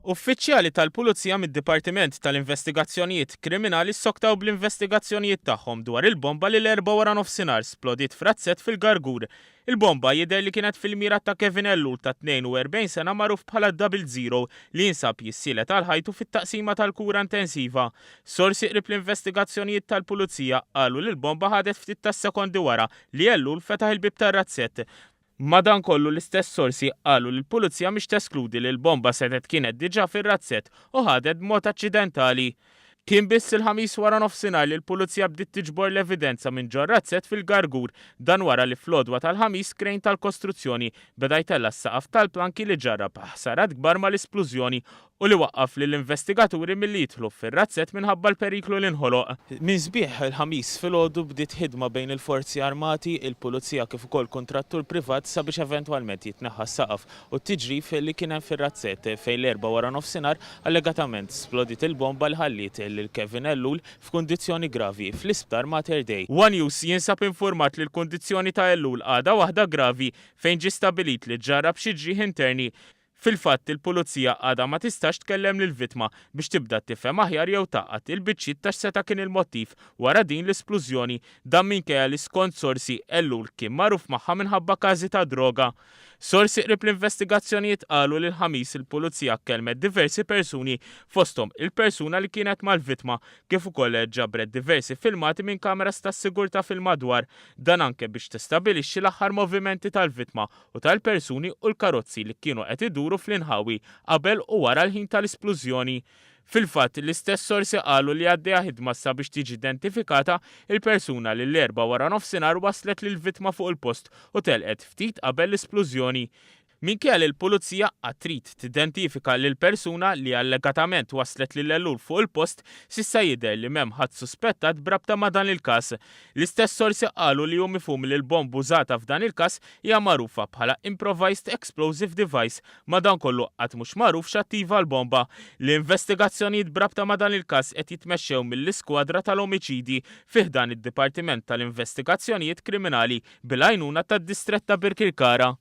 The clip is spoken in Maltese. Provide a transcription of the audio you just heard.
Uffiċjali tal-Pulizija mid-Dipartiment tal-Investigazzjonijiet Kriminali ssoktaw bl-investigazzjonijiet tagħhom dwar il-bomba li l-Erbgħa waranofsinhar splodiet f'razzett fil-Gargur. Il-bomba jidher li kienet fil-mira ta' Kevin Ellul ta' 42 sena magħruf bħala Double Zero li jinsab jissielet għal ħajtu fit-taqsima tal-kura intensiva. Sorsi qrib l-investigazzjonijiet tal-Pulizija qalu li l-bomba ħadet ftit tas-sekondi wara li Ellul fetaħ il-bieb tar-razzett. Madankollu l-istess sorsi qalu li l-Pulizija mhix teskludi li l-bomba setgħet kienet diġà fir-razzett u ħadet b'mod aċċidentali. Kien biss il-Ħamis waranofsinhar li l-Pulizija bdiet tiġbor l-evidenza minn ġor-razzett fil-Gargur. Dan wara li fl-għodwa tal-Ħamis krejn tal-kostruzzjoni beda jtella' s-saqaf tal-planki li ġarrab ħsarat kbar mal-isplużjoni u li waqqaf lill-investigaturi milli jidħlu fir-razzett minħabba l-periklu li nħoloq. Minn sbieħ il-Ħamis filgħodu bdiet ħidma bejn il-Forzi Armati, il-Pulizija kif ukoll kuntrattur privat sabiex eventwalment jitneħħa s-saqaf u t-tiġrif li kien hemm fir-razzett fejn l-Erbgħa waranofsinhar allegatament splodiet il-bomba li ħalliet lil Kevin Ellul f'kundizzjoni gravi fl-Isptar Mater Dei. One News jinsab infurmat li l-kundizzjoni ta' Ellul għadha waħda gravi fejn ġie stabbilit li ġarrab xi ġrieħ interni. Fil-fatt, il-Pulizija għadha ma tistax tkellem lill-vittma biex tibda tifhem aħjar jew tgħaqqad il-biċċiet ta' x'seta' kien il-mottiv wara din l-isplużjoni, dan minkejja li skont sorsi, Ellul kien magħruf magħha minħabba każi ta' droga. Sorsi qrib l-investigazzjonijiet qalu li l-Ħamis il-Pulizija kellmet diversi persuni fosthom il-persuna li kienet mal-vittma kif ukoll ġabret diversi filmati minn kameras tas-sigurtà fil-madwar, dan anke biex tistabilixxi l-aħħar movimenti tal-vittma u tal-persuni u l-karozzi li kienu qed iduru fl-inħawi qabel u wara l-ħin tal-isplużjoni. Fil-fatt, l-istess sorsi qalu li għaddejja ħidma sabiex tiġi identifikata l-persuna li l-Erbgħa waranofsinhar wasslet lill-vittma fuq il-post u telqet ftit qabel l-isplużjoni. Minkejja li l-Pulizija għad trid tidentifika lill-persuna li allegatament wasslet lil Ellul fuq il-post, s'issa jidher li m'hemm ħadd suspettat b'rabta ma' dan il-każ. L-istess sorsi qalu li hu mifhum li l-bomba użata f'dan il-każ hija magħrufa bħala improvised explosive device, madankollu għad mhux magħruf x'attiva l-bomba. L-investigazzjonijiet b'rabta ma' dan il-każ qed jitmexxew mill-Iskwadra tal-Omiċidji fi ħdan id-Dipartiment tal-Investigazzjonijiet Kriminali bil-għajnuna tad-Distrett ta' Birkirkara.